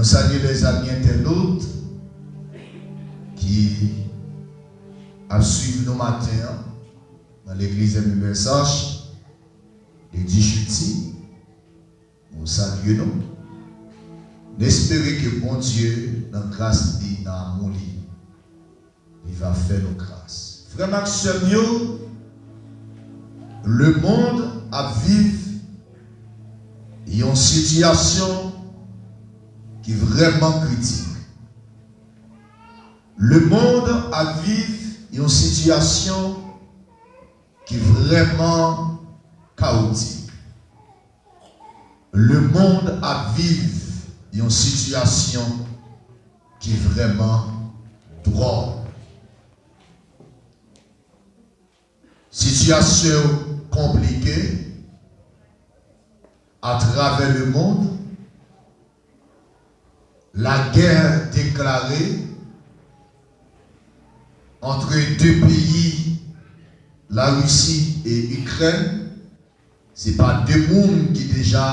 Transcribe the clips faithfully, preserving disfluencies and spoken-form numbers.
Nou salye lèzanmi entènot ki ap swiv nou maten an nan legliz M M S H de Dichiti. Nou salye nou. Nou espere ke Bondye, nan gras li, nan amou li, li va fè nou gras. Frè m ak sè m yo, lemonn ap viv yon sitiyasyon ki vrèman kritik. Lemonn ap viv yon sitiyasyon ki vrèman kawotik. Lemonn ap viv yon sitiyasyon ki vrèman dwòl. Sitiyasyon konplike atravè lemonn. Lagè deklare antre de peyi, Larisi e Ikrèn. Se pa de moun ki deja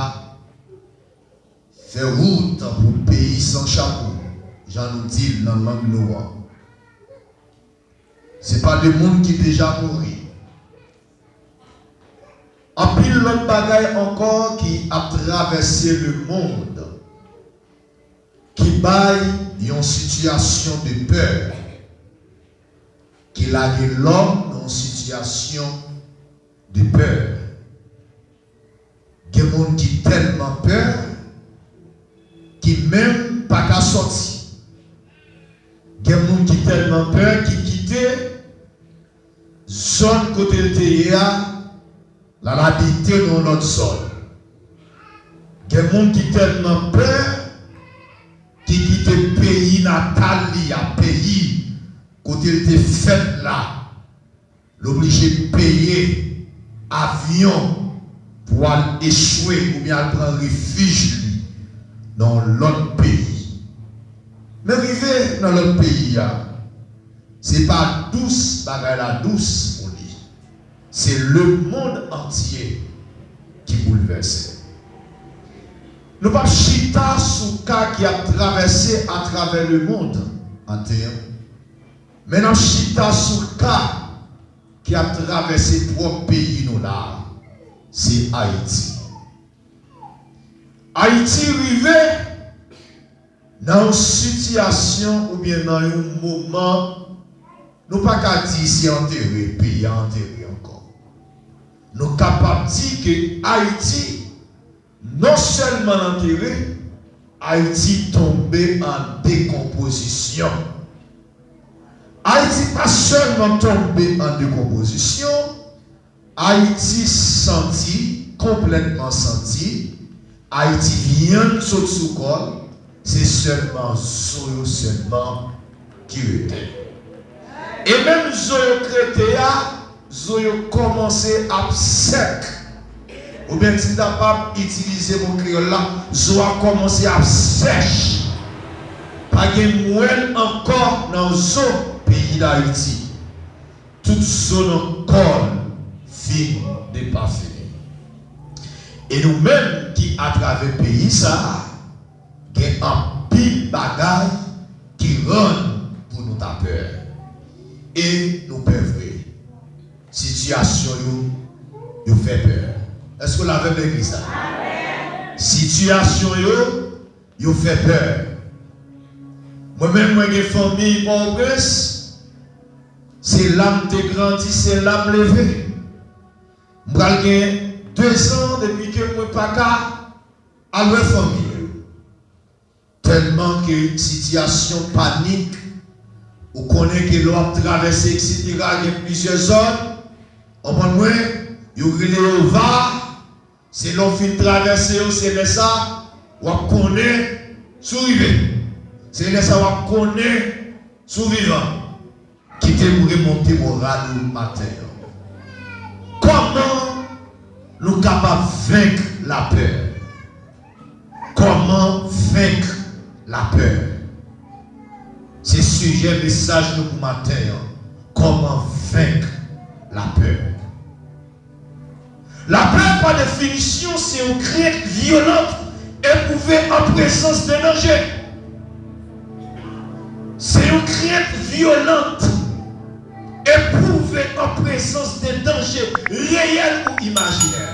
fè wout pou peyi san chapo, jan nou di l nan lang nou an. Se pa de moun ki deja mouri. Anpil lòt bagay ankò ki ap travèse lemonn, ki bay yon sitiyasyon de pè, ki lage lòm nan yon sitiyasyon de pè. Gen moun ki tèlman pè, ki menm pa ka sòti. Gen moun ki tèlman pè, ki kite zòn kote l te ye a, l al abite nan yon lòt zòn. Gen moun ki tèlman pè, ki kite peyi natal li a, peyi kote l te fèt la, l oblije peye avyon pou al echwe oubyen al pran refij li nan yon lòt peyi. Men rive nan lòt peyi a, se pa dous bagay la dous pou li. Se lemonn antye ki boulvèse. Nou p ap chita sou ka ki ap travèse atravè lemonn antye an. Men n ap chita sou ka ki ap travèse pwòp peyi nou la a, se Ayiti. Ayiti rive nan yon sitiyasyon oubyen nan yon moman, nou pa ka di se antere, peyi a antere ankò. Nou kapab di ke Ayiti non sèlman l antere, Ayiti tonbe an dekonpozisyon. Ayiti pa sèlman tonbe an dekonpozisyon, Ayiti santi, konplètman santi, Ayiti vyann sot sou kò l, se sèlman zo yo sèlman ki rete. E menm zo yo k rete a, zo yo kòmanse ap sèk. Oubyen si n ta p ap itilize mo kreyòl la, zo a kòmanse ap sèch. Pa gen mwèl ankò nan zo peyi Dayiti. Tout zo nan kò l fin depafini. E nou menm ki atravè peyi sa a, gen anpil bagay ki rann pou nou ta pè. E nou pè vre. Sitiyasyon yo, yo fè pè. Èske w la avè m, legliz la? Sitiyasyon yo, yo fè pè. Mwen menm, mwen gen fanmi Pòtoprens. Se la m te grandi, se la m leve. M pral gen dezan depi ke mwen pa ka al wè fanmi yo. Tèlman ke sitiyasyon panik, ou konnen ke lè w ap travèse, etsetera, gen plizyè zòn, konprann mwen, yo rele yo va, se lè w fin travèse yo, se lè sa w ap konnen si w rive. Se lè sa w ap konnen si w vivan. Kite m remonte moral ou maten an. Kòman nou kapab venk lapè? Kòman venk lapè? Se sijè mesaj nou pou maten an. Kòman venk lapè? Lapè, pa definisyon, se yon krent vyolan Éprouvé en présence de danger. Se yon krent vyolan éprouvé en présence de danger réel ou imajinè.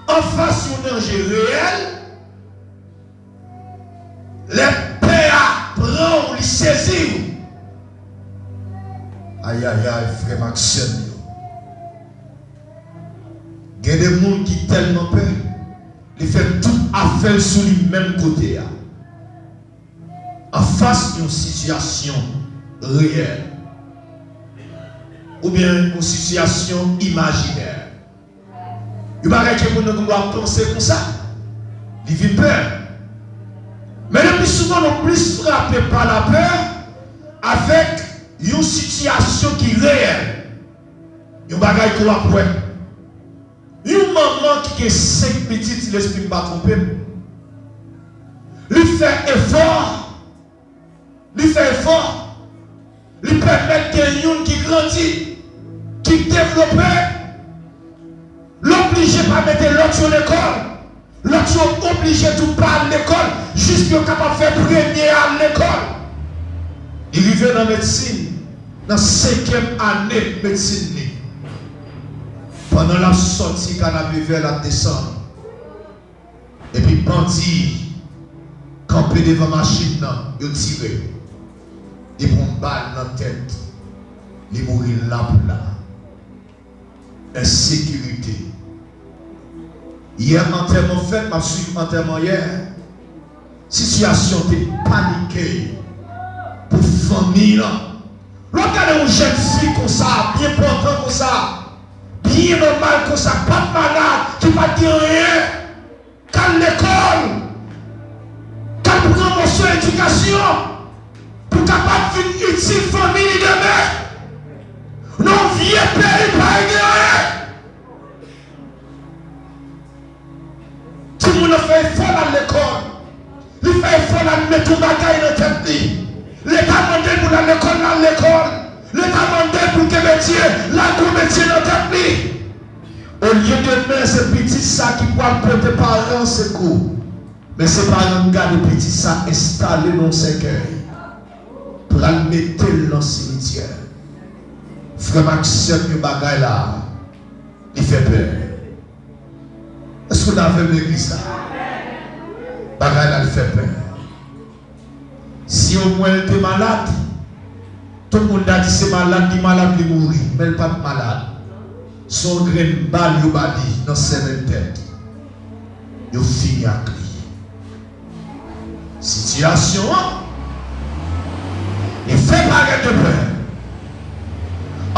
Anfas yon danje reyèl, lè pè a pran w, li sezi w. Ayayay, frè m ak sè m yo. Gen de moun ki tèlman pè, li fè tout afè l sou li menm kote a. Anfas yon sitiyasyon reyèl, oubyen yon sitiyasyon imajinè, yon bagay ke moun nan gendwa panse konsa, li vin pè. Men le pli souvan, nou plis frape pa lapè avèk yon sitiyasyon ki reyèl, yon bagay ke w ap wè. Yon manman ki gen senk pitit, si lespri m pa twonpe m, li fè efò, li fè efò, li pèmèt gen youn ki grandi, ki devlope, l oblije pa mete lòt yo lekòl, lòt yo oblije tou pa al lekòl, jis yo kapab fè premye a al lekòl. Li rive nan medsin, nan senkyèm ane medsin li. Pandan l ap sòti, kanapevè l ap desann. Epi bandi kanpe devan machin nan, yo tire. Li pran bal nan tèt. Li mouri la pou la. Ensekirite. Yè antèman fèt, m ap swiv antèman yè. Sitiyasyon te panike pou fanmi an. Lè w gade yon jèn fi konsa, byen pòtan konsa, byen nòmal konsa, pa t malad, ki pa t gen anyen, k al lekòl, k al pran moso edikasyon pou kapab vin itil fanmi li demen. Nan yon vye peyi pa gen anyen. Timoun nan fè efò l al lekòl. Li fè efò l al met yon bagay nan tèt li. Leta mande l pou l al lekòl, l al lekòl. Leta mande l pou l gen metye, l al gen metye nan tèt li. Olye de men, se pitit sa ki pral pote paran an sekou. Men se paran k gade pitit sa enstale nan yon sèkèy, pral mete l nan simityè. Frè m ak sè m yo, bagay la, li fè pè. Èske w ta avè m legliz la? Bagay la, li fè pè. Si omwen l te malad, tout moun ta di se malad li malad, li mouri. Men l pa t malad. Se yon grenn bal yo ba li nan sèvèl tèt. Yo fini ak li. Sitiyasyon an, li fè parèt de pè.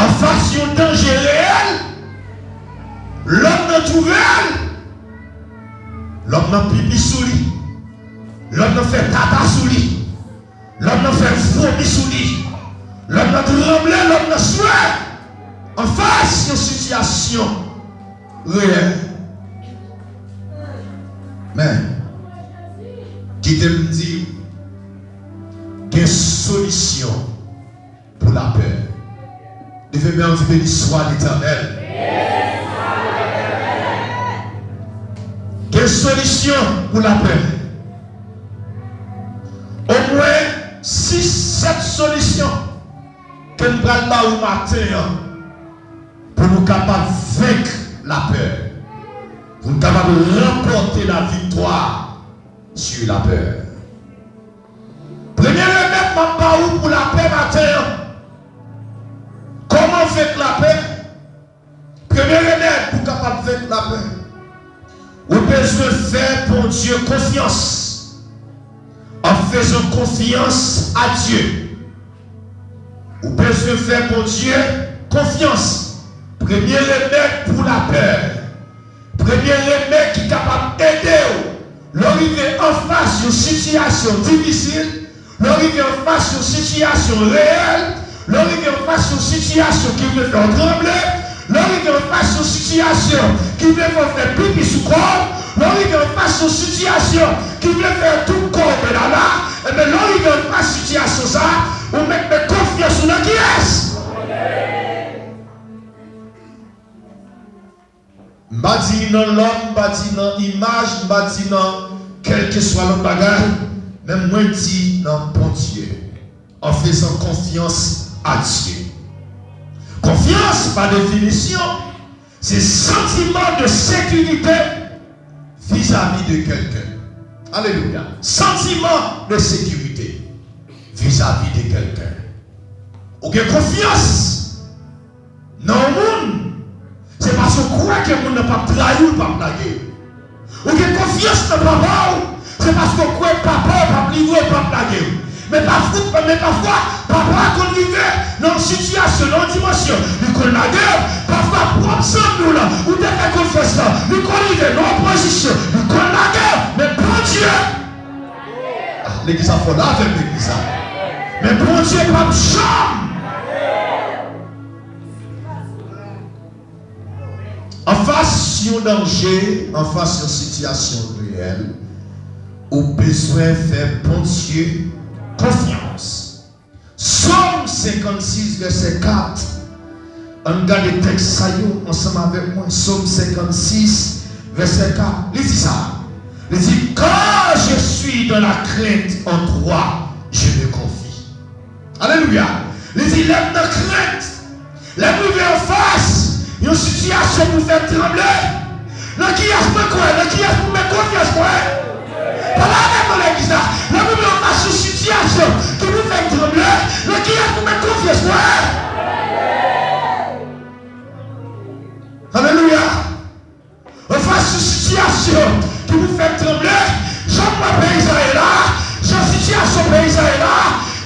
Anfas yon danje reyèl, lòm nan twouve l. Lòm nan pipi sou li. Lòm nan fè tata sou li. Lòm nan fè vomi sou li. Lòm nan tranble, lòm nan swè. Anfas yon sitiyasyon reyèl. Men, kite m di w, gen solisyon pou lapè. Leve men w, di, Beni swa Letènèl. Gen solisyon pou lapè. Omwen sis, sèt solisyon ke m pral ba ou maten an pou nou kapab venk lapè, pou nou kapab ranpòte laviktwa sur la pè. Premye remèd m ap ba ou pou lapè maten an. Kòman venk lapè? Premye remèd pou kapab venk lapè, ou bezwen fè Bondye konfyans. En faisant confiance à Dieu. Ou bezwen fè Bondye konfyans. Premye remèd pou lapè. Premye remèd ki kapab ede w lè w rive anfas yon sitiyasyon difisil, lè w rive anfas yon sitiyasyon reyèl, lè w rive anfas yon sitiyasyon ki vle fè w tranble, lè w rive anfas yon sitiyasyon ki vle fè w fè pipi sou kò w, lè w rive anfas yon sitiyasyon ki vle fè tout kò w bèlala, enben, lè w rive anfas sitiyasyon sa a, ou mèt met konfyans ou nan kiyès? M pa di nan lòm, m pa di nan imaj, m pa di nan kèlkeswa lòt bagay, men mwen di nan Bondye, en faisant confiance à Dieu. Konfyans, pa definisyon, se santiman de sekirite vizavi de kèlken. Alelouya. Santiman de sekirite vizavi de kèlken. Ou gen konfyans nan yon moun, se paske w kwè ke moun nan p ap trayi w, l p ap lage w. Ou gen konfyans nan papa w, se paske w kwè papa w p ap livre w, l p ap lage w. Men pafwa, men pafwa, papa a konn rive nan yon sitiyasyon, nan yon dimansyon, li konn lage w. Pafwa, pwòp zanmi w lan, ou te fè konfyans lan, li konn rive nan yon pozisyon, li konn lage w. Men Bondye, ah, legliz la fò la avè m, legliz la. Men Bondye p ap janm. Anfas yon danje, anfas yon sitiyasyon reyèl, ou bezwen fè Bondye konfyans. Sòm senkannsis, vèsè kat. Ann gade tèks sa yo ansanm avèk mwen. Sòm senkannsis, vèsè kat. Li di sa. Li di, Quand je suis dans la crainte, en toi, je me confie. Alelouya. Li di, lè m nan krent, lè m rive anfas yon sitiyasyon pou fè m tranble, nan kiyès mwen kwè? Nan kiyès pou m met konfyans mwen? Pale avèk mwen, legliz la. Lè m rive anfas yon sitiyasyon ki pou fè m tranble, nan kiyès pou m met konfyans mwen? Alelouya. Anfas yon sitiyasyon ki pou fè m tranble, jan m wè peyi sa ye la, jan sitiyasyon peyi sa ye la,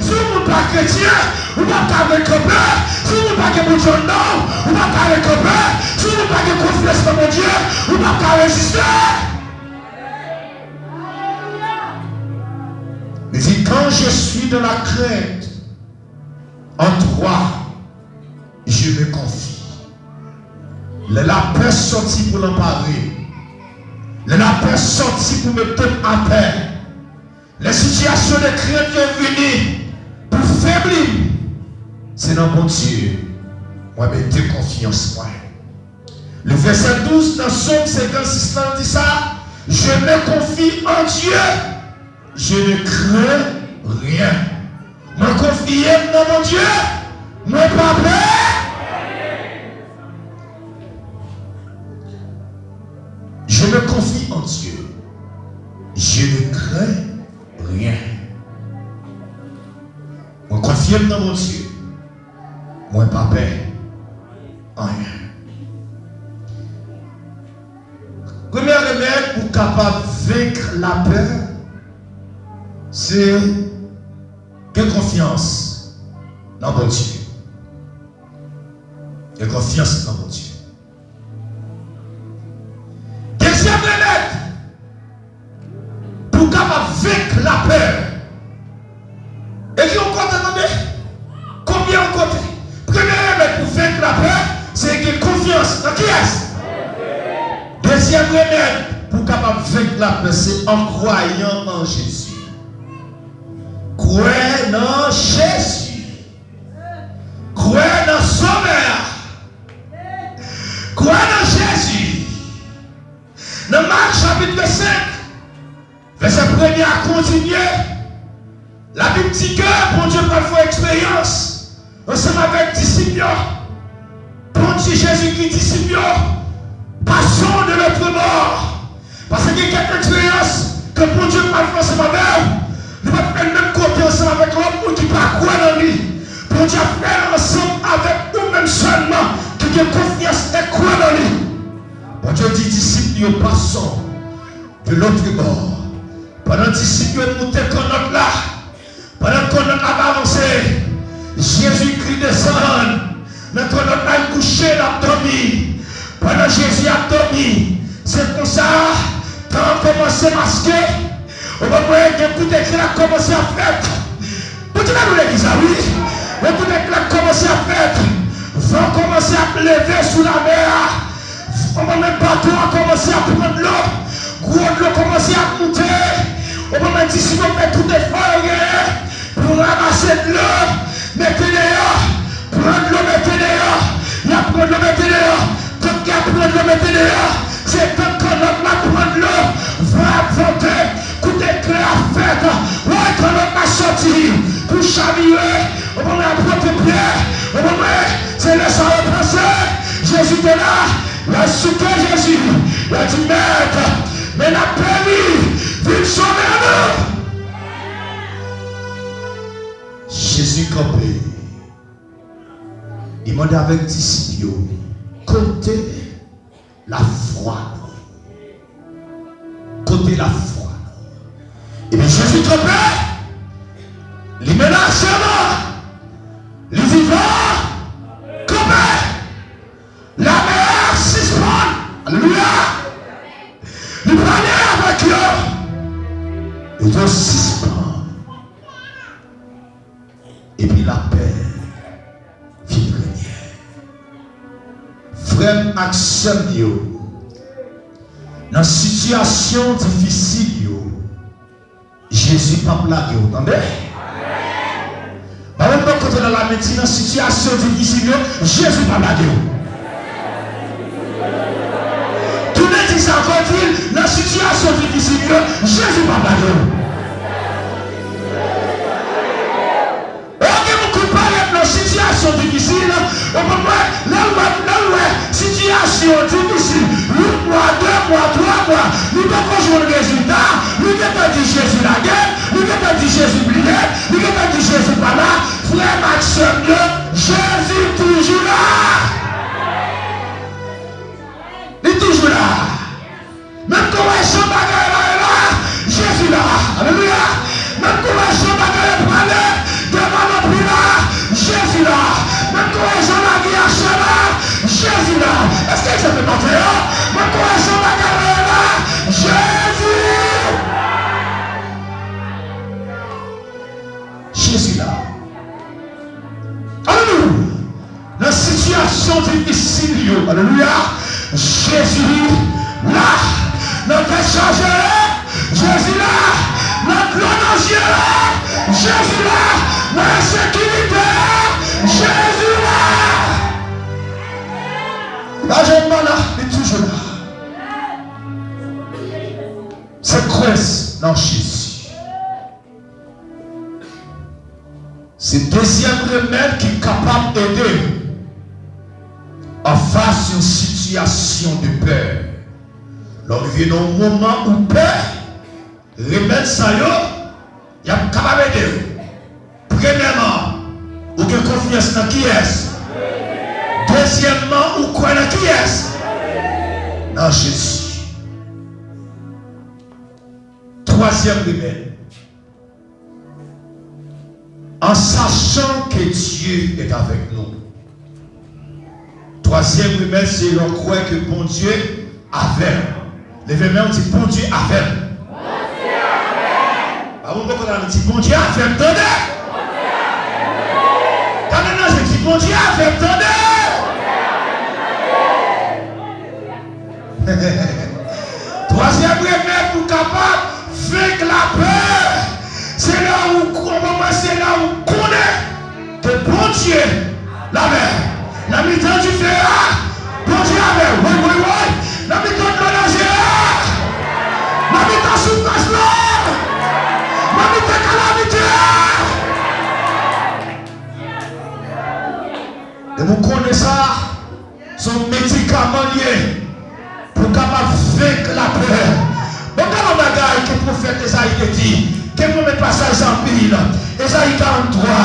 si yon moun pa kretyen, ou p ap ka ret kanpe, si yon moun pa gen Bondye anndan w, ou p ap ka ret kanpe, si yon moun pa gen konfyans nan Bondye, ou p ap ka reziste. Li di, Quand je suis dans la crainte, en toi, je me confie. Lè lapè sòti pou l anpare m, lè lapè sòti pou mete m atè, lè sitiyasyon de krent yo vini pou febli m, se nan Bondye mwen mete konfyans mwen. Le vèsè douz nan Sòm senkannsis lan di sa, Je me confie en Dieu, je ne crains rien. Mwen konfye m nan Bondye, mwen pa pè. Je me confie en Dieu, je ne crains rien. Mwen konfye m nan Bondye, mwen pa pè anyen. Premye remèd pou kapab venk lapè, se gen konfyans nan Bondye. Gen konfyans nan Bondye. Dezyèm remèd, pou w kapab venk lapè. E ki yon kote, tande? Konbyen yon kote? Premye remèd pou venk lapè, se gen konfyans nan kiyès? Dezyèm remèd pou w kapab venk lapè, se an kwayan an Jezi. Kwè nan Jezi. Kwè nan Sovè a. Kwè nan Jezi. Nan Mak chapit senk, vèsè premye a kontinye, Labib di ke Bondye pral fè eksperyans ansanm avèk disip yo. Bondye, Jezikri, disip yo, passons de l'autre bord. Paske gen kèk eksperyans ke Bondye pral fè ansanm avè w, li p ap fè l menm kote ansanm avèk lòt moun ki pa kwè nan li. Bondye ap fè l ansanm avèk ou menm sèlman ki gen konfyans e kwè nan li. Bondye di disip li yo, passons de l'autre bord. Pandan disip yo moute kannòt la, pandan kannòt la ap avanse, Jezikri desann nan kannòt la, l kouche, l ap dòmi. Pandan Jezi ap dòmi, se konsa, tan an kòmanse maske. Ou konprann, gen kout eklè k kòmanse ap fèt. Bondye nan legliz la, wi. Gen kout eklè k kòmanse ap fèt. Van kòmanse ap leve sou lamè a. Ou konprann, bato a kòmanse ap pran dlo. Gwo dlo kòmanse ap moute. Ou konprann, disip yo fè tout efò yo genyen pou ranmase dlo, mete deyò. Pran dlo, mete deyò. Y ap pran dlo, mete deyò. Tank y ap pran dlo, mete deyò, Se tan kannòt la pran dlo, van ap vante, kout eklè ap fèt, woy kannòt la sòti pou chavire, ou konprann, apot Pyè, ou konprann, se lè sa yo panse Jezi te la, y al souke Jezi, y al di, Mèt, men n ap peri, vin sove nou. Jezi kanpe, li mande avèk disip yo, kote lafwa nou? Kote lafwa nou? Epi Jezi kanpe, li menaje van, li di van, kanpe! Lamè a sispann! Alelouya! Li pale avèk yo, e yo sispann. Epi lapè vin renye. Frè m ak sè m yo, nan sitiyasyon difisil yo, Jezi p ap lage w, tande? Ba yon bò kote la, la, men di, nan sitiyasyon difisil yo, Jezi p ap lage w. Tounen di sa ankò, di l, nan sitiyasyon difisil yo, Jezi p ap lage w. Ou gen moun ki parèt nan sitiyasyon difisil, ou konprann, lè l wè, lè l wè sitiyasyon difisil, yon mwa, de mwa, twa mwa, li poko jwenn rezilta, li gentan di Jezi lage l, li gentan di Jezi bliye l, li gentan di Jezi pa la, frè m ak sè m yo, Jezi toujou la. Li toujou la. Menm kou w wè jan bagay la ye la, Jezi la. Alelouya. Menm kou w wè jan bagay yo prale devan lòt wi la, Jezi la. Menm kou w wè jan lavi a chè la, Jezi la. Èske Jezi te monte yo? Menm kou w wè jan bagay la ye la, Jezi. Jezi la. Alelouya. Nan sitiyasyon difisil yo, alelouya, Jezi la. Nan tèt chaje, Jezi la. Nan dlo nan zye, Jezi la. Nan ensekirite, Jezi la. Pa janm pa la, li toujou la. Se kwè nan Jezi. Se dezyèm remèd ki kapab ede w anfas yon sitiyasyon de pè. Lè w rive nan yon moman ou pè, remèd sa yo, y ap kapab ede w. Premyèman, ou gen konfyans nan kiyès? Dezyèmman, ou kwè nan kiyès? Nan Jezi. Twazyèm remèd. En sachant que Dieu est avec nous. Twazyèm remèd, se lè w kwè ke Bondye avè w. Leve men w, di, Bondye avè m. Pa moun bò kote a, di, Bondye avè m, tande. Tande nan je, di, Bondye avè m, tande. Twazyèm remèd pou kapab venk lapè, se lè ou konprann, se lè ou konnen ke Bondye la avè w. Nan mitan dife a, Bondye avè w. Woy, woy, woy. Nan mitan dlo nan je a, nan mitan soufrans la, nan mitan kalamite a. Depi w konnen sa, se yon medikaman l ye pou w kapab venk lapè. Bon, gade yon bagay ke pwofèt Ezayi te di, ke m renmen pasaj sa anpil. Ezayi karanntwa,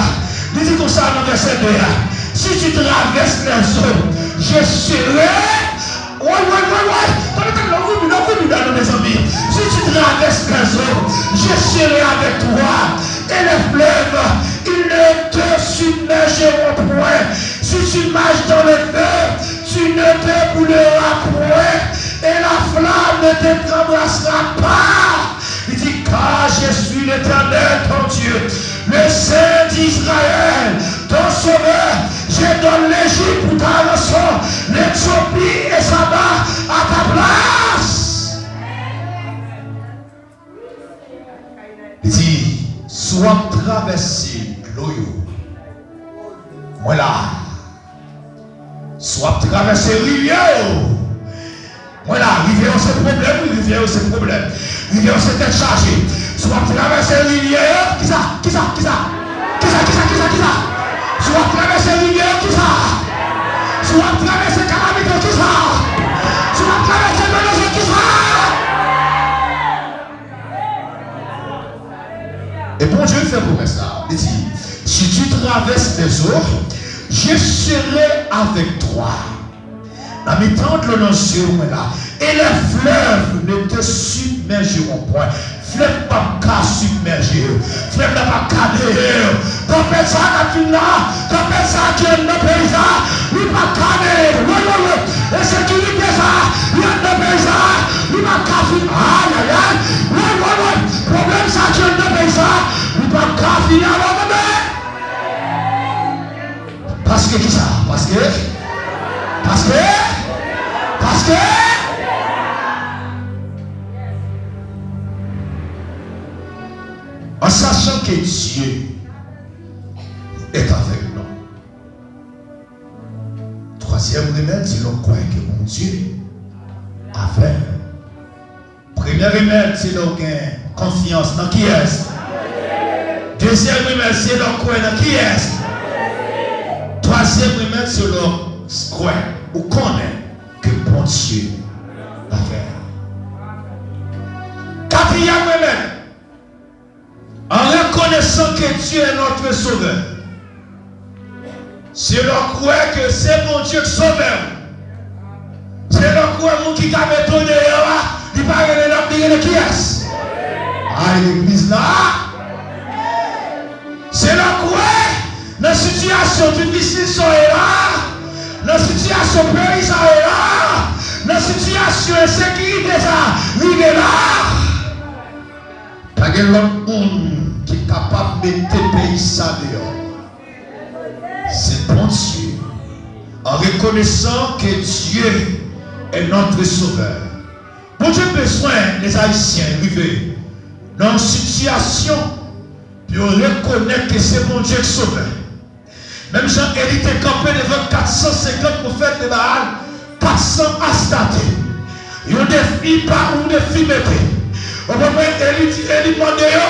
li di konsa nan vèsè de a, Si tu traverses les eaux, je serai Woy, woy, woy, woy. Tande, tande, non, vini, non, vini, non, mezanmi. Si tu traverses les eaux, je serai avec toi, et les fleuves, ils ne te submergeront point. Si tu marches dans le feu, tu ne te brûleras point, et la flamme ne t'embrasera pas. Li di, Car je suis l'Éternel, ton Dieu, le Saint d'Israël, ton Sauveur. Je donne l'Égypte pour ta rançon, l'Éthiopie et Saba à ta place. Li di, Si w ap travèse dlo yo, mwen la. Si w ap travèse rivyè yo, Mwen la, rivyè yo se pwoblèm, wi, rivyè yo se pwoblèm. Rivyè yo se tèt chaje. Si w ap travèse rivyè yo, kisa, kisa, kisa? Kisa, kisa, kisa, kisa? Si w ap travèse rivyè yo, kisa? Si w ap travèse kalamite, kisa? Si w ap travèse dlo danje, kisa? E Bondye fè pwomès la. Li di, si tu traverses les eaux, je serai avec toi. Nan mitan dlo nan zye mwen la. Et les fleuves ne te submergeront point. Flèv p ap ka sibmèje yo. Flèv la p ap ka neye yo. Tanpèt sa k ap vin la, tanpèt sa ki anndan peyi sa, li p ap ka neye yo. Wi, wi, wi. Ensekirite sa, li anndan peyi sa, li p ap ka fin. Ayayay. Wi, wi, wi. Pwoblèm sa ki anndan peyi sa, li p ap ka fini avè w, tande. Paske kisa? Paske? Paske? Paske? En sachant que Dieu est avec nous. Twazyèm remèd, se lè w kwè ke Bondye avè w. Premye remèd, se lè w gen konfyans nan kiyès? Dezyèm remèd, se lè w kwè nan kiyès? Twazyèm remèd, se lè w kwè, ou konnen ke Bondye avè w. Katriyèm remèd, en reconnaissant que Dieu est notre Sauveur. Se lè w kwè ke se Bondye k sove w. Se lè w kwè moun ki k ap etone yo a, li pa rele lòt, li rele kiyès? Ay, legliz la. Se lè w kwè nan sitiyasyon difisil sa w ye la, nan sitiyasyon peyi sa w ye la, nan sitiyasyon ensekirite sa rive la. Pa gen lòt moun ki kapab mete peyi sa deyò. Se Bondye. En reconnaissant que Dieu est notre Sauveur. Bondye bezwen lèzayisyen rive nan yon sitiyasyon pou yo rekonèt ke se Bondye ki sove. Menm jan Eli te kanpe devan kat san senkant pwofèt de Baal, kat san Astarte. Yon defi pa yon defi mete. Ou konprann? Eli di, Eli mande yo,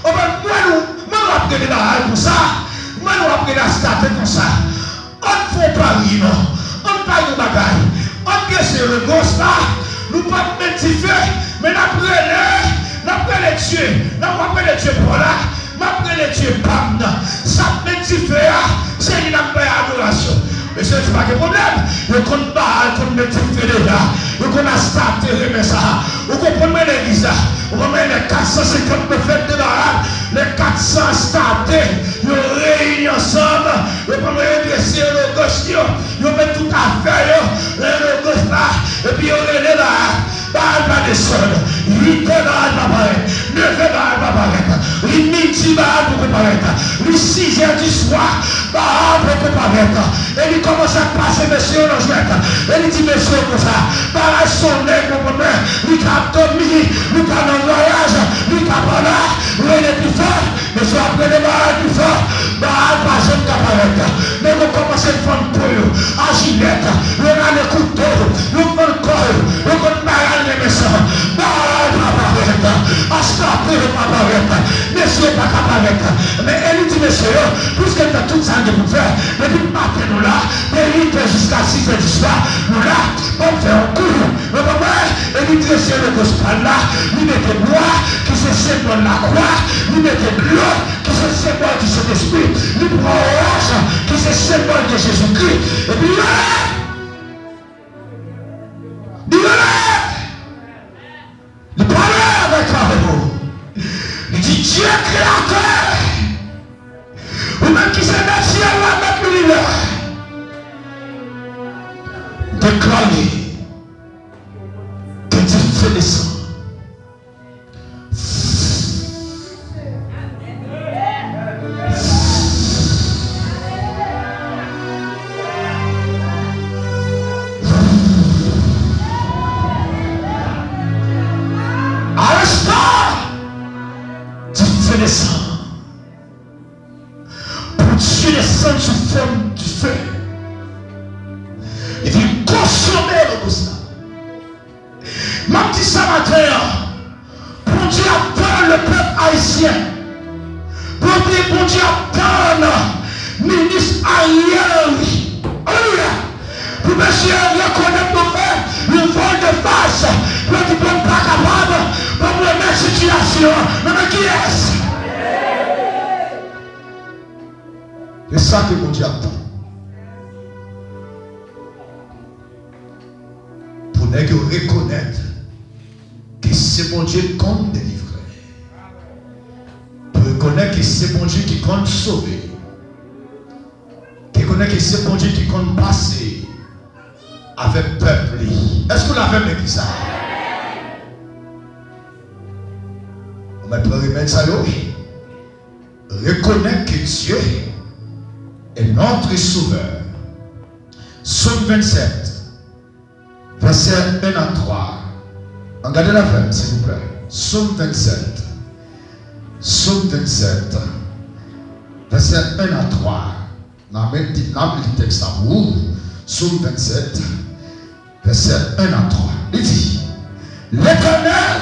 ou konprann, mwen nou, mwen nou ap rele Baal konsa, mwen nou ap rele Astarte konsa. Ann fè yon pari non. Ann pari yon bagay. Ann drese logos la. Nou p ap met dife, men n ap rele, n ap rele Dye, n ap, w ap rele Dye pa w la, m ap rele Dye pa m nan. Sa k met dife a, se li n ap bay adorasyon. Mesye di pa gen pwoblèm. Yo konn Baal konn met dife deja. Yo konn Astarte renmen sa. Ou konprann mwen legliz la? Ou konprann mwen lè kat san senkant pwofèt de Baal, lè kat san Astarte, yo reyini ansanm, yo konprann mwen yo drese logos yo. Yo met tout afè yo nan logos la, epi yo rele Baal. Baal pa desann. Uit è Baal pa parèt. Nèf è Baal pa parèt. Li midi, Baal poko parèt. Li sizè di swa, Baal poko parèt. Eli kòmanse ap pase mesye yo nan jwèt. Eli di mesye yo konsa, bagay sa yon nèg, ou konprann mwen, li ka ap dòmi, li ka nan vwayaj, li ka pa la, rele pi fò. Mesye yo ap rele Baal pi fò. Baal pa janm ka parèt. Nèg yo kòmanse fann po yo a jilèt. Yo rale kouto. Yo fann kò yo. Yo konn Baal renmen san. Baal pa parèt. Astarte pa parèt. Mesye yo pa ka parèt. Men Eli di mesye yo, piske n fè tout sa n gen pou n fè, depi maten nou la, de uit è jiska sis è di swa, nou la, ban m fè yon kou. Ou konprann? Eli drese logos pa l la, li mete bwa, ki se senbòl lakwa, li mete dlo, ki se senbòl di Sentespri, li pran wòch, ki se senbòl de Jezikri, epi li rele! Li rele! Li pale avèk Awo. Li di, Dye kreyatè, ou menm ki se mèt syèl la, mèt linivè, deklare ke dife desann. Aresta! Dife desann. Bondye desann sou fòm dife. Epi konsome logos la. y ap tann minis Ariel Henry. Alelouya! Pou mesye yo rekonèt nou fè yon volte fas, pou yo di, "Bon, m pa kapab, bon, m renmèt sitiyasyon an." Men, men kiyès? Se sa ke Bondye ap tann. Pou nèg yo rekonèt ke se Bondye k konn delivre. Pou rekonèt ke se Bondye ki konn sove. Rekonèt ke se Bondye ki konn pase avèk pèp li. Èske w la avè m legliz sa? Ou mèt pran remèd sa yo? Reconnaître que Dieu est notre Sauveur. Sòm vennsenk, vèsè en a twa. Ann gade l avè m, silvouplè. Sòm vennsenk. Sòm vennsenk, vèsè en a twa. N a met, n a li tèks la pou ou. Sòm vennsenk, vèsè en a twa. Li di, L'Éternel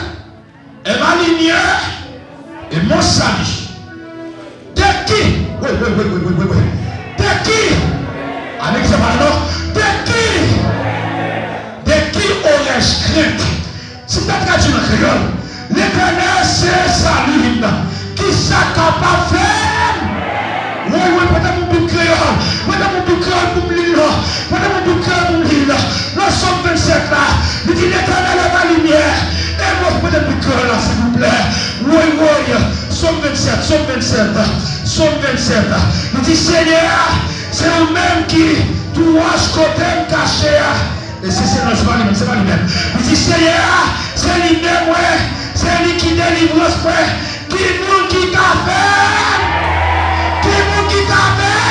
est ma lumière et mon salut. De qui? Oui, oui, oui, oui, oui, oui, oui. De qui? Ann egzanp, non? De qui? De qui aurais-je crainte? Si m ta tradui l an kreyòl, Letènèl se sali m. Kisa k kapab fè m? Woy, woy, prete m yon Bib kreyòl. Prete m yon Bib kreyòl pou m li l. Prete m yon Bib kreyòl pou m li l. Nan Sòm vennsenk la, li di, Letènèl est ma lumière et mon, prete m Bib kreyòl la, silvouplè. Woy, woy, Sòm vennsenk, Sòm vennsenk, Sòm vennsenk. Li di, Senyè, se ou menm ki tou wòch kote m kache a. E si se non, se pa li menm, se pa li menm. Li di, Senyè a, se li menm mwen, se li ki delivrans mwen. Ki moun ki ka fè m? Ki moun ki ka fè m?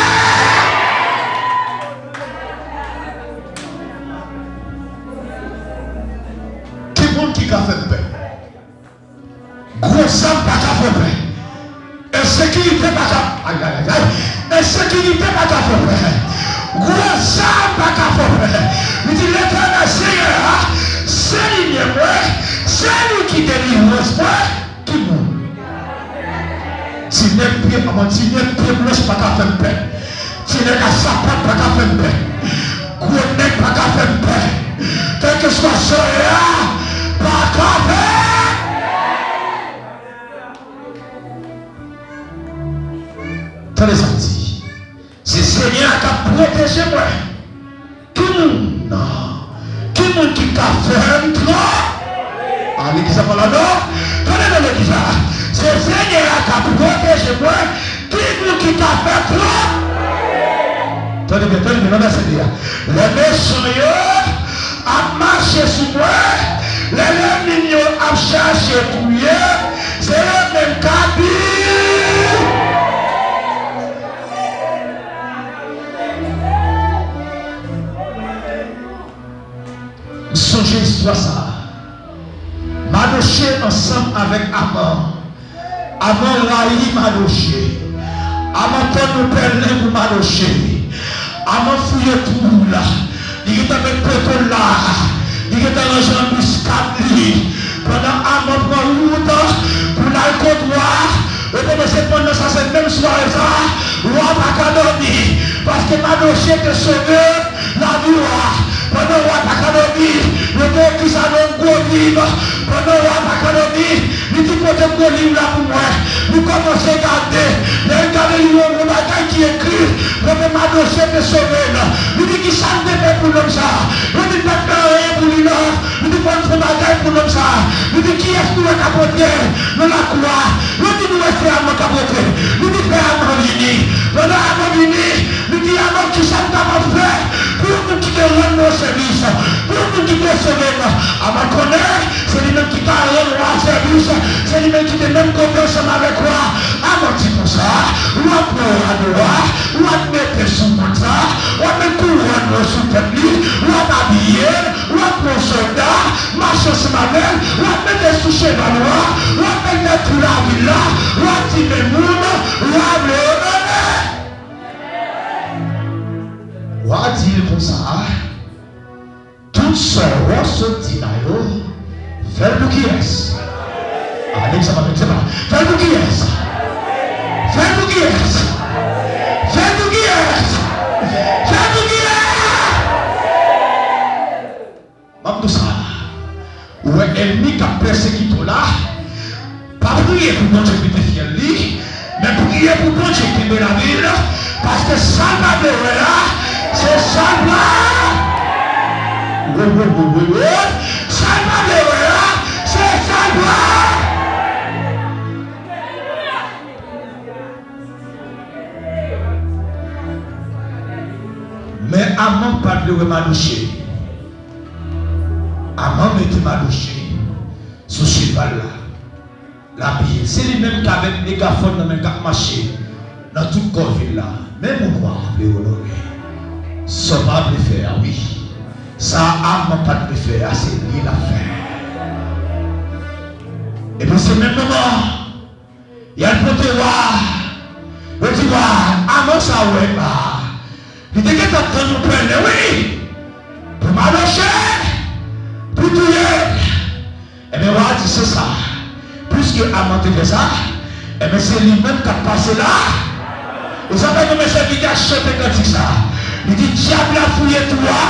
Ki moun ki ka fè m pè? Gwo zam pa ka fè w pè. Ensekirite pa ka, ay, ay, ay, ay. Ensekirite pa ka fè w pè. Gwo zam pa ka fè w pè. Li di, Letènèl Senyè a, se li menm mwen, se li ki delivrans mwen, ki moun? Ti nèg pye, anmwey, ti nèg pye blanch pa ka fè m pè. Ti nèg a sapat pa ka fè m pè. Gwo nèg pa ka fè m pè. Kèlkeswa sa w ye a, pa ka fè. Tande sa m di. Se Senyè a k ap pwoteje mwen. Ki moun? Ki moun ki ka fè m twòp? A, legliz la pa la non. Tande nan legliz la. Se Senyè a k ap pwoteje mwen. Ki moun ki ka fè twòp? Tande byen, tande byen, nan vèsè de a. Lè mechan yo ap mache sou mwen, lè lènmi m yo ap chache touye m, se yo menm k ap di. M sonje istwa sa a. Madoche ansanm avèk Aman. Aman rayi Madoche. Aman tann yon pèlen pou Madoche. Aman fouye twou l. Li gentan met poto l la. Li gentan ranje anbiskad li. Pandan Aman pran wout pou l al kot wa a, yo te panse pandan sa se menm sware sa a, wa a pa ka dòmi. Paske Madoche te sove lavi wa a. Pandan wa a pa ka dòmi, yo te ekri sa nan yon gwo liv. Pandan wa a pa ka dòmi, li di, pote gwo liv la pou mwen. Li kòmanse gade. Lè l gade, li wè yon bagay ki ekri, kote Madoche te sove l. Li di, kisa m te fè pou nonm sa a? Yo di, pa t gen anyen pou li non. Li di, fò n fè yon bagay pou nonm sa a. Li di, kiyès nou wè k ap rantre nan lakou a? Yo di, nou wè se Aman k ap rantre. Li di, fè Aman vini. Pandan Aman vini, li di, Aman, kisa m kapab fè pou yon moun ki te rann mwen sèvis, pou yon moun ki te sove m? Aman konnen se li menm ki ka rann wa a sèvis, se li menm ki te menm kote ansanm avèk wa a. Aman di konsa, w ap pran rad wa a, w ap mete sou moun sa a, w ap met kouwòn nan sou tèt li, w ap abiye l, w ap pran sòlda, mache ansanm avè l, w ap mete sou cheval wa a, w ap mete tout lavil la, w ap di, men moun wa a vle onore. Wa a di l konsa, tout sa w sot di la yo, fè l pou kiyès? A, nèg sa pa met se pa. Fè l pou kiyès? Fè l pou kiyès? pèsekite w la, pa priye pou Bondye kite fyèl li, men priye pou Bondye kenbe lavil, paske sa l pa vle wè a, se sa l pral. Wo, wo, wo, wo, wo. Sa l pa vle wè a, se sa l pral. Men Aman pa t vle wè Madoche. Aman mete Madoche sou cheval la. L apiye. Se li menm k avèk megafòn nan men k ap mache nan tout kò vil la. Men moun wa vle onore. Sa w pa vle fè a, wi. Sa Aman pa t vle fè a, se li l ap fè. Epi se menm moman Y al pote wa. Yo di wa, Aman sa ou wè a. Li te gentan tann yon pèlen, wi. Pou Madoche, pou touye l. Ebyen, wa a di se sa. Piske Aman te fè sa, ebyen, se li menm k ap pase la. E sa fè nou men sèvitè a chante kantik sa. Li di, dyab la fouye twou a,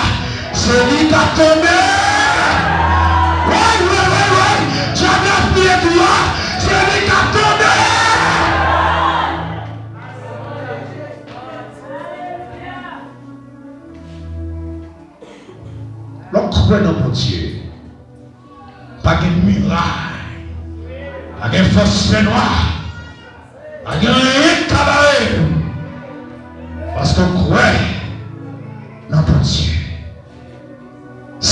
se li k ap tonbe. Woy, woy, woy, woy. Dyab la fouye twou a, se li k ap tonbe. Lè w kwè nan Bondye, pa gen miray, pa gen fòs fènwa, pa gen anyen k ka bare l. Paske w kwè nan Bondye.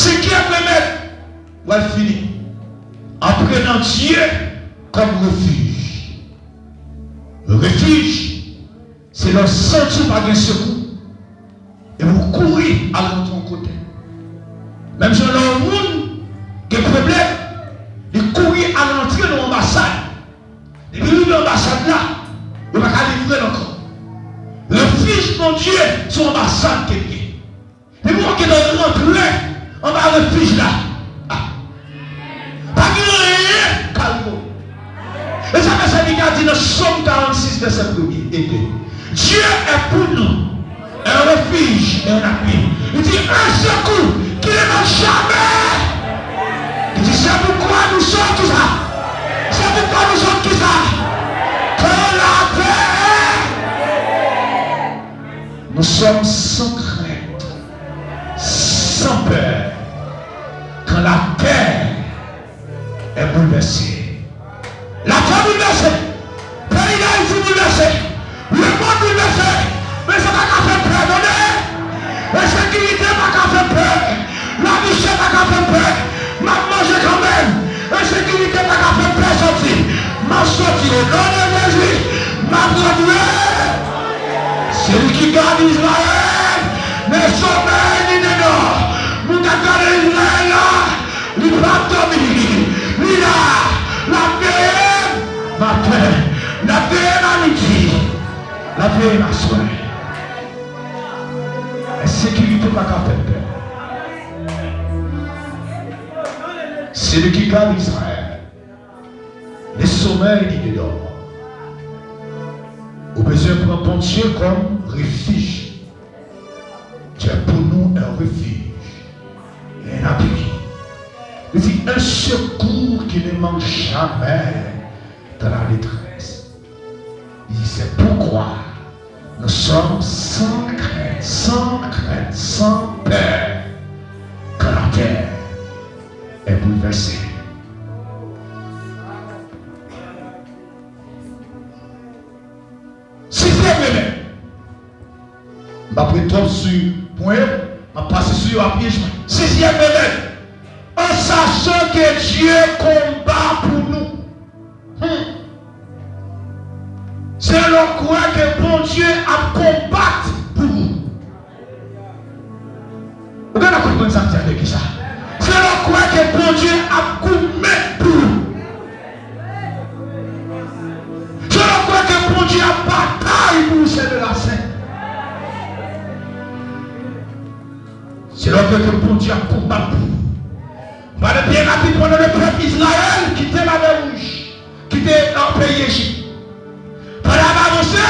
Senkyèm remèd, w al fini. Antre nan Dye kòm refij. Refij, se lè w santi w pa gen sekou. Epi w kouri al rantre yon kote. Menm jan lè yon moun gen pwoblèm, li kouri al rantre nan yon anbasad. Depi l rive anbasad la, yo pa ka livre l ankò. Refij Bondye se yon anbasad ke l ye. Depi w gentan rantre anba refij la, ah, pa gen anyen k ka rive w. E sa fè sèvitè a di nan Sòm karannsis, vèsè premye e de, Dieu est pour nous un refuge et un appui. Li di, un secours qui ne manque jamais. Li di, c'est pourquoi nous sommes tout ça. C'est pourquoi nous sommes qui ça. Que la paix. Nous sommes sans crainte, sans peur, quand la terre est bouleversée. Latè boulvèse. Peyi Dayiti boulvèse. Lemonn boulvèse. Men sa pa ka fè pè, tande. Ensekirite pa ka fè pè. Lavi chè pa ka fè m pè. M ap manje kanmenm. Ensekirite pa ka fè m pè soti. M ap soti o non de Jezi. M ap rantre. Se li ki gad Izrayèl. Men somèy li dedan. Moun k ap gade Izrayèl la, li p ap dòmi. Li la. L ap veye maten. L ap veye nan midi. L ap veye nan aswè. Ensekirite pa ka fè m pè. Se li ki gad Izrayèl. Le somèy li dedò. Ou bezwen pran Bondye kòm refij. Tu es pour nous un refuge et un appui. Li di, un secours qui ne manque jamais dans la détresse. Il dit, c'est pourquoi nous sommes sans crainte, sans crainte, sans peur, quand la terre est bouleversée. Sizyèm remèd. M p ap ret twòp sou pwen yo, m ap pase sou yo rapid. Sizyèm remèd. En sachant que Dieu combat pour nous. Hmm. Se lè w kwè ke Bondye ap konbat pou ou. Ou gentan konprann sa m di a de kisa? Se lè w kwè ke Bondye ap goumen pou ou. Se lè w kwè ke Bondye ap batay pou ou, sè de la sè. Se lè w kwè ke Bondye ap konbat pou ou. M prale byen rapid, pandan le pèp Izrayèl kite Lamè Wouj, kite, euh, peyi Ejip. Pandan y ap avanse,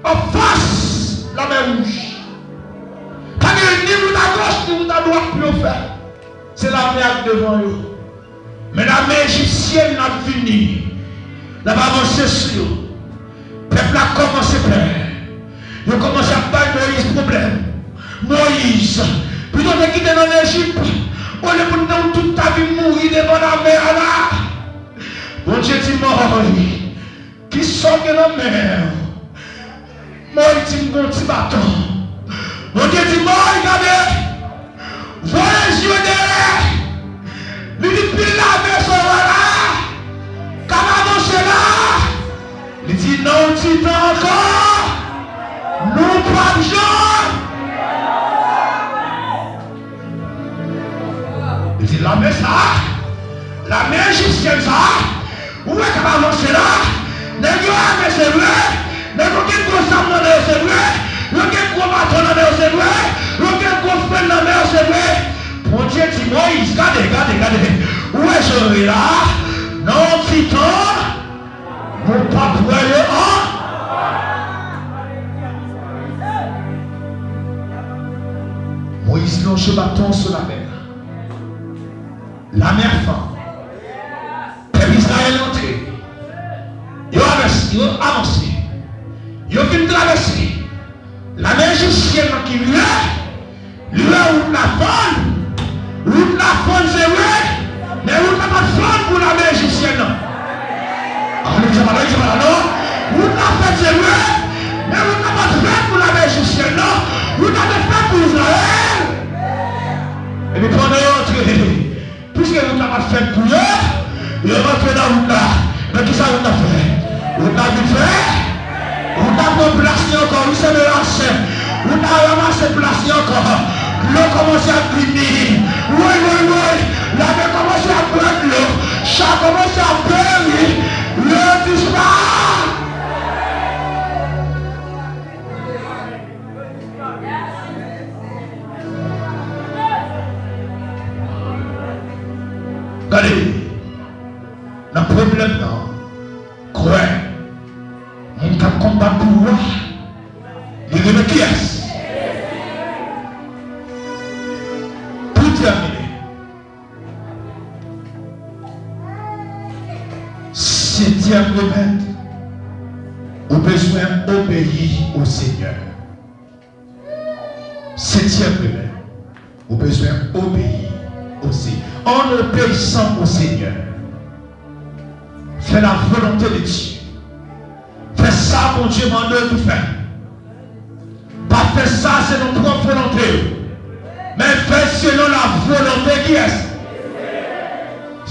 anfas Lamè Wouj, pa gen ni wout agoch, ni wout adwat pou yo fè. Se lamè a k devan yo. Men lame ejipsyèn nan ap vini, l ap avanse sou yo. Pèp la kòmanse pè. Yo kòmanse ap bay Moyiz pwoblèm. Moyiz, pito w te kite n ann Ejip, olye pou nou tout ta vin mouri devan lamè a la. Bondye di Moyiz, kisa w gen nan men w? Moyiz di, m gen yon ti baton. Bondye di, Moyiz, gade, voye je w dèyè. Li di, pil lame sa w wè la, k ap avanse la. Li di, nan yon ti tan ankò, nou p ap jwenn. Li di, lame sa a, lame ejipsyèn sa a, ou wè k ap avanse la, nèg yo ame se vre, nèg yo gen gwo zam nan men yo se vre, yo gen gwo baton nan men yo se vre, yo gen gwo frenn nan men yo se vre. Bondye di Moyiz, gade, gade, gade, ou wè jan yo ye la a, nan yon ti tan, nou p ap wè yo ankò. Moyiz lonje baton sou lamè a. Lamè a fann. Pèp Izrayèl antre. Yo avanse, yo avanse. Yo fin travèse. Lame ejipsyèn nan ki rive, li wè wout la fann. Wout la fann, se vre, men wout la pa t fann pou lame ejipsyèn nan. Alelouya, alelouya, non. Wout la fèt, se vre, men wout la pa t fèt pou lame ejipsyèn nan. Wout la te fèt pou Izrayèl. Epi pandan yo antre, piske wout la pa t fèt pou yo, yo rantre nan wout la. Men kisa wout la fè? Wout la vin fè. Wout la pran plas li ankò, wi, sè m e sè. Wout la ranmase plas li ankò. Dlo kòmanse ap vini. Woy, woy, woy. Lame kòmanse ap bwè dlo. Cha kòmanse ap peri. Yo disparèt. Gade, nan pwoblèm nan, kwè, moun k ap konbat pou ou a, li rele kiyès? Pou tèmine, setyèm remèd, ou bezwen obeyi o Senyè. Setyèm remèd, ou bezwen obeyi o Senyè. En obéissant au Seigneur. Fè la volonté de Dieu. Fè sa Bondye mande w pou fè. Pa fè sa selon pwòp volonte w, men fè selon la volonte kiyès?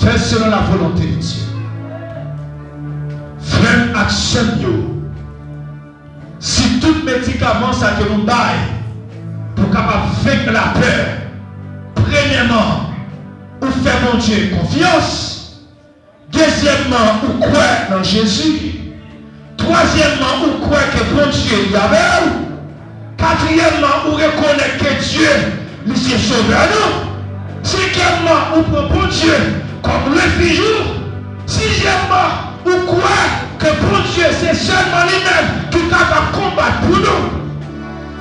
Fè selon la volonte de Dye. Frè m ak sè m yo, si tout medikaman sa ke nou bay pou kapab venk lapè, premyèman, ou fè Bondye konfyans. Dezyèmman, ou kwè nan Jezi. Twazyèmman, ou kwè ke Bondye li avè w. Katriyèmman, ou rekonèt ke Dye, li se Sovè nou. Senkyèmman, ou pran Bondye kòm refij ou. Sizyèmman, ou kwè ke Bondye se sèlman li menm ki kapab konbat pou nou.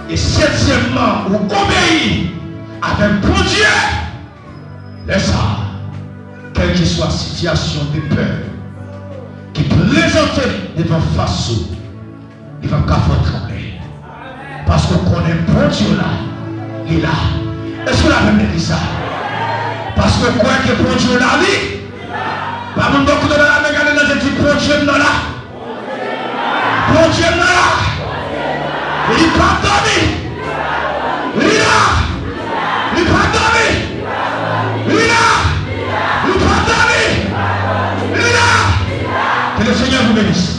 E setyèmman, ou obeyi avèk Bondye. Lè sa a, kèlkeswa sitiyasyon de pè ki prezante devan fas ou, li p ap ka fè w tranble. Paske w konnen Bondye w la, li la. Èske w la menm legliz sa? Paske w kwè ke Bondye w la, wi. Pa moun bò kote w la, men gade nan je l, di, Bondye m nan la. Bondye m nan la. Li p ap dòmi. Li la. Li p ap dòmi. Li la. Li p ap dòmi. Li la. Que le Seigneur vous bénisse.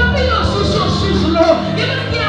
Anpil resous yo sou dlo. Gen lòt ki